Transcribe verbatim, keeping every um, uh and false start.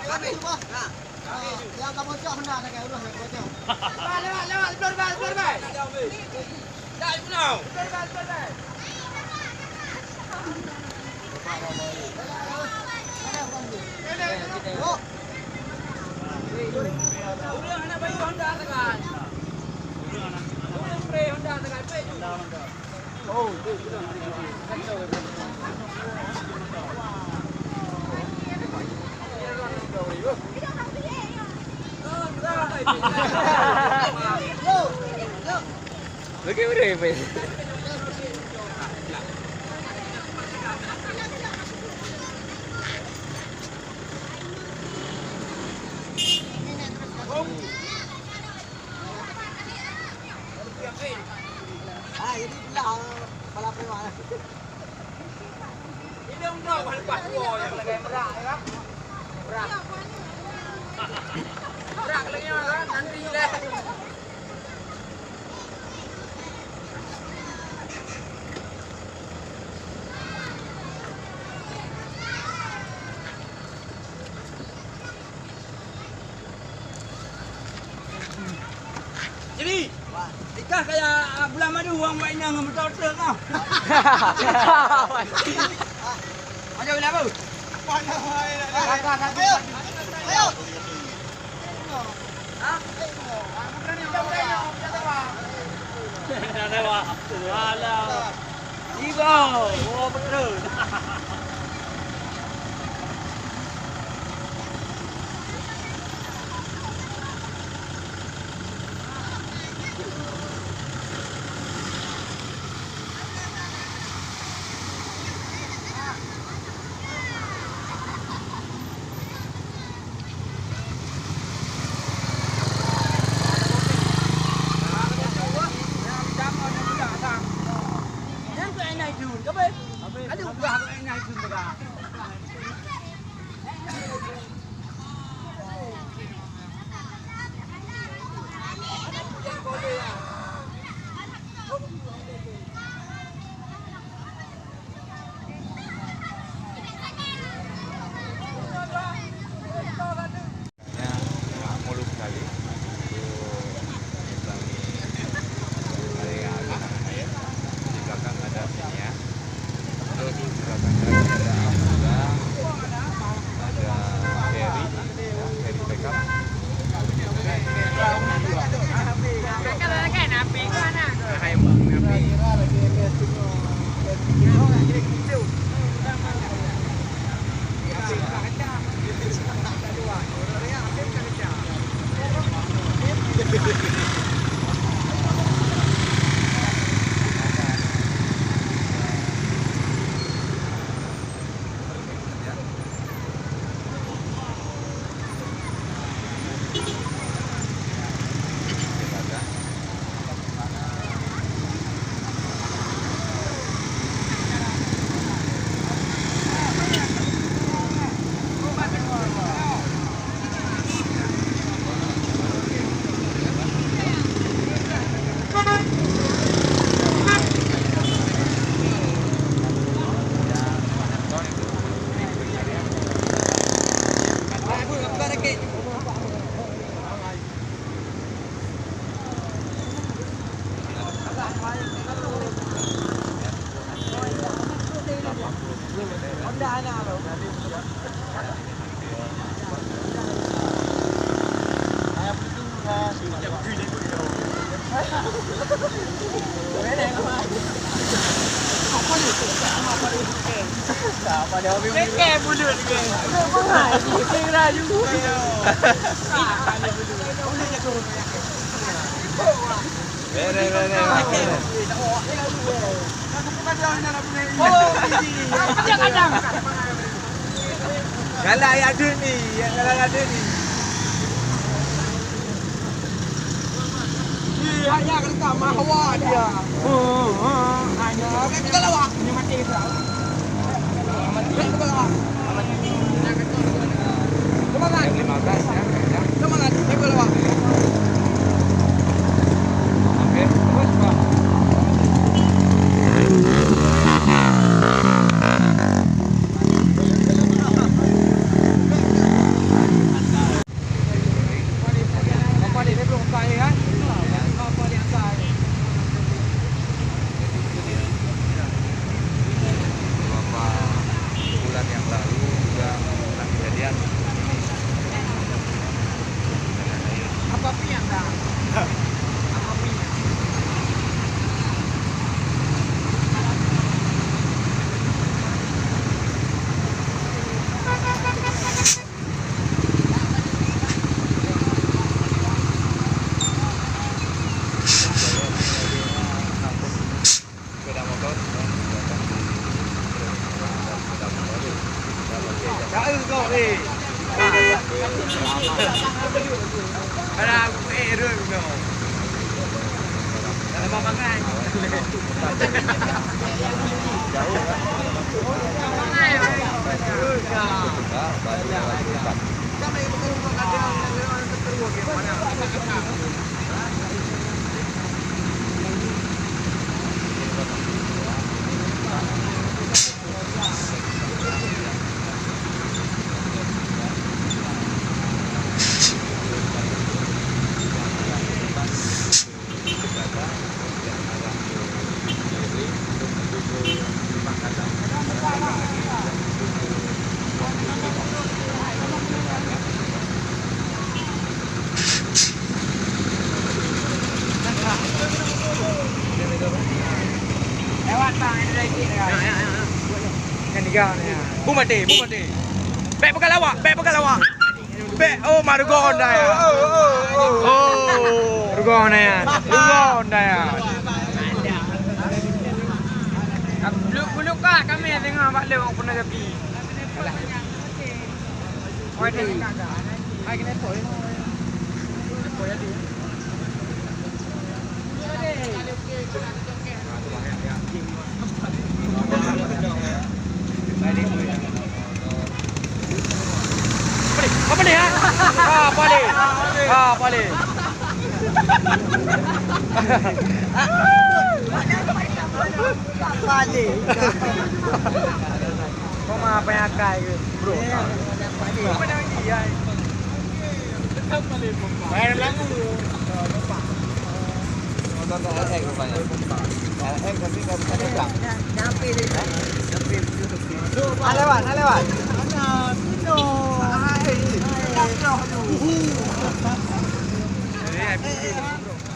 Habis. Ha. Yang kamu cok hendak nak urus nak bocor. Lewat, lewat, lewat, lewat, lewat. Okey, boleh, boleh. Ah, jadi belah kepala preman. Jadi, ikah kaya, ah, bulan madu, wang buat inong ngon motor truk kah? Macam mana, Bu? Ayo, ayo. Ha? Ayo. Alah. Ibo, oh, betul. Ya, muluk sekali. Itu menyeberangi area genangan air. Di belakang ada Senia. Terus di belakang lagi ada Amuda, ada ferry, ya, ferry pickup. Galak ya duni, ya galak ya duni. Iya, ya kena mahwa dia. Oh, oh, hanya. Oke, kita lawak. Ini mati kita. Semangat. Bum até, bum até. Bèk peugah lawak, bèk peugah lawak. Bèk, oh, ma rugoe Honda nyan. Oh, rugoe Honda nyan. Rugoe Honda nyan. Buluk-buluk ka kami tengok bak lé orang pernah tapi. Apa ni? Apa ni, ha? Ha, apa ni? Ha, apa ni? Apa ni? Kau mah apa yang akai ke? Bro. Apa dah ni? Bayar lagu. Nonton L X rupanya. L X tapi tak bukan Jepang. Ah, lewat, ah, lewat. Anak, Tino. Hai. Hai.